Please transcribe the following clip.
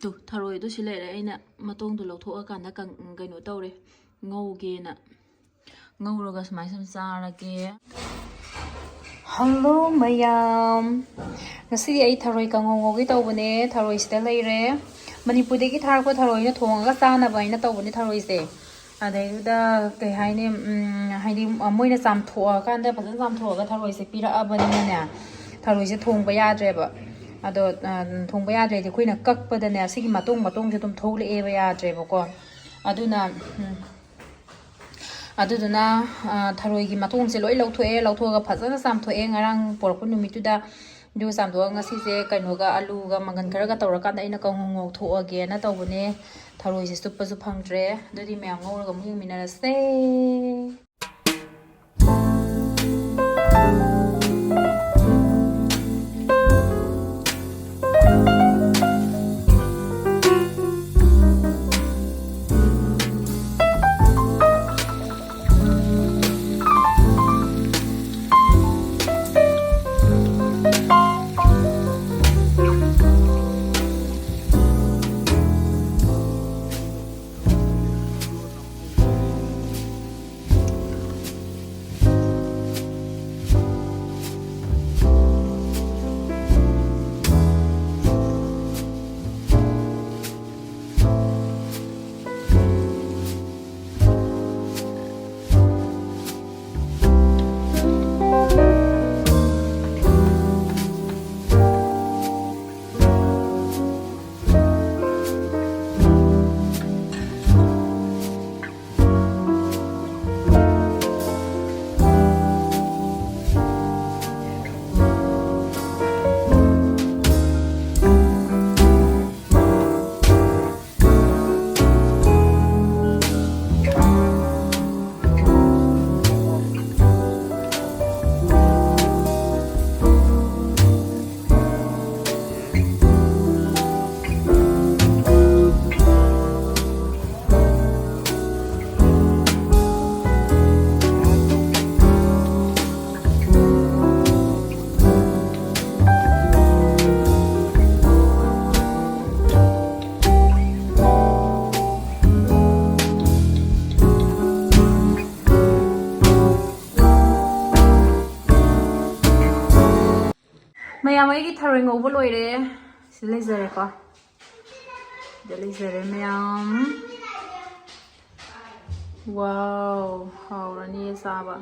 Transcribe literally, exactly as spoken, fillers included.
Two, ꯊꯔꯣꯏꯗꯣ ꯁꯤ ꯂꯩꯔꯦ꯫ ꯑꯩꯅ ꯃꯇꯣꯡꯗꯣ ꯂꯧꯊꯣꯛꯑꯀꯥꯟꯗ ꯀꯪ-, ꯀꯩꯅꯣ ꯇꯧꯔꯦ, ꯉꯧꯒꯦꯅ꯫ ꯉꯧꯔꯒ ꯁꯨꯃꯥꯏꯅ ꯁꯨꯝ ꯆꯥꯔꯒꯦ꯫ ꯍꯜꯂꯣ ꯃꯌꯥꯝ, ꯉꯁꯤꯗꯤ ꯑꯩ ꯊꯔꯣꯏ ꯀꯥꯡꯉꯧ ꯉꯧꯒꯦ ꯇꯧꯕꯅꯦ꯫ ꯊꯔꯣꯏꯁꯤꯗ ꯂꯩꯔꯦ, ꯃꯅꯤꯄꯨꯔꯗꯒꯤ ꯊꯥꯔꯛꯄ ꯊꯔꯣꯏꯅ ꯊꯣꯡꯉꯒ ꯆꯥꯅꯕ ꯍꯥꯏꯅ ꯇꯧꯕꯅꯦ ꯊꯔꯣꯏꯁꯦ꯫ ꯑꯗꯩꯗꯨꯗ ꯀꯩ ꯍꯥꯏꯅꯤ, ꯎꯝ, ꯍꯥꯏꯗꯤ ꯃꯣꯏꯅ ꯆꯥꯝꯊꯣꯛꯑꯀꯥꯟꯗ, ꯐꯖꯅ ꯆꯥꯝꯊꯣꯛꯑꯒ ꯊꯔꯣꯏꯁꯦ ꯄꯤꯔꯛꯑꯕꯅꯤꯅꯅꯦ, ꯊꯔꯣꯏꯁꯦ ꯊꯣꯡꯕ ꯌꯥꯗ꯭ꯔꯦꯕ꯫ ꯑꯗꯣ, ꯑ, ꯊꯣꯡꯕ ꯌꯥꯗ꯭ꯔꯦꯗꯤ ꯑꯩꯈꯣꯏꯅ ꯀꯛꯄꯗꯅꯦ ꯁꯤꯒꯤ ꯃꯇꯣꯡ ꯃꯇꯣꯡꯁꯦ ꯑꯗꯨꯝ ꯊꯣꯛꯂꯛꯑꯦꯕ, ꯌꯥꯗ꯭ꯔꯦꯕꯀꯣ꯫ ꯑꯗꯨꯅ, ꯎꯝ, ꯑꯗꯨꯗꯨꯅ, ꯑ, ꯊꯔꯣꯏꯒꯤ ꯃꯇꯣꯡꯁꯦ ꯂꯣꯏ ꯂꯧꯊꯣꯛꯑꯦ꯫ ꯂꯧꯊꯣꯛꯑꯒ ꯐꯖꯅ ꯆꯥꯝꯊꯣꯛꯑꯦ꯫ ꯉꯔꯥꯡ ꯄꯣꯔꯛꯄ ꯅꯨꯃꯤꯠꯇꯨꯗ ꯑꯗꯨꯒ ꯆꯥꯝꯊꯣꯛꯑꯒ ꯉꯁꯤꯁꯦ ꯀꯩꯅꯣꯒ, ꯑꯂꯨꯒ ꯃꯪꯒꯟ ꯈꯔꯒ ꯇꯧꯔꯀꯥꯟꯗ ꯑꯩꯅ ꯀꯥꯡꯉꯧ ꯉꯧꯊꯣꯛꯑꯒꯦꯅ ꯇꯧꯕꯅꯦ꯫ ꯊꯔꯣꯏꯁꯦ ꯆꯨꯞꯄꯁꯨ ꯐꯪꯗ꯭ꯔꯦ꯫ ꯑꯗꯨꯗꯤ ꯃꯌꯥꯝ ꯉꯧꯔꯒ ꯑꯃꯨꯛ ꯌꯦꯡꯃꯤꯟꯅꯔꯁꯦ꯫ ꯃꯌꯥꯝ, ꯑꯩꯒꯤ ꯊꯔꯣꯏ ꯉꯧꯕ ꯂꯣꯏꯔꯦ꯫ ꯁꯤꯗ ꯂꯩꯖꯔꯦꯀꯣ꯫ ꯁꯤꯗ ꯂꯩꯖꯔꯦ ꯃꯌꯥꯝ꯫ ꯋꯥꯎ, ꯍꯥꯎꯔꯅꯤꯌꯦ ꯆꯥꯕ꯫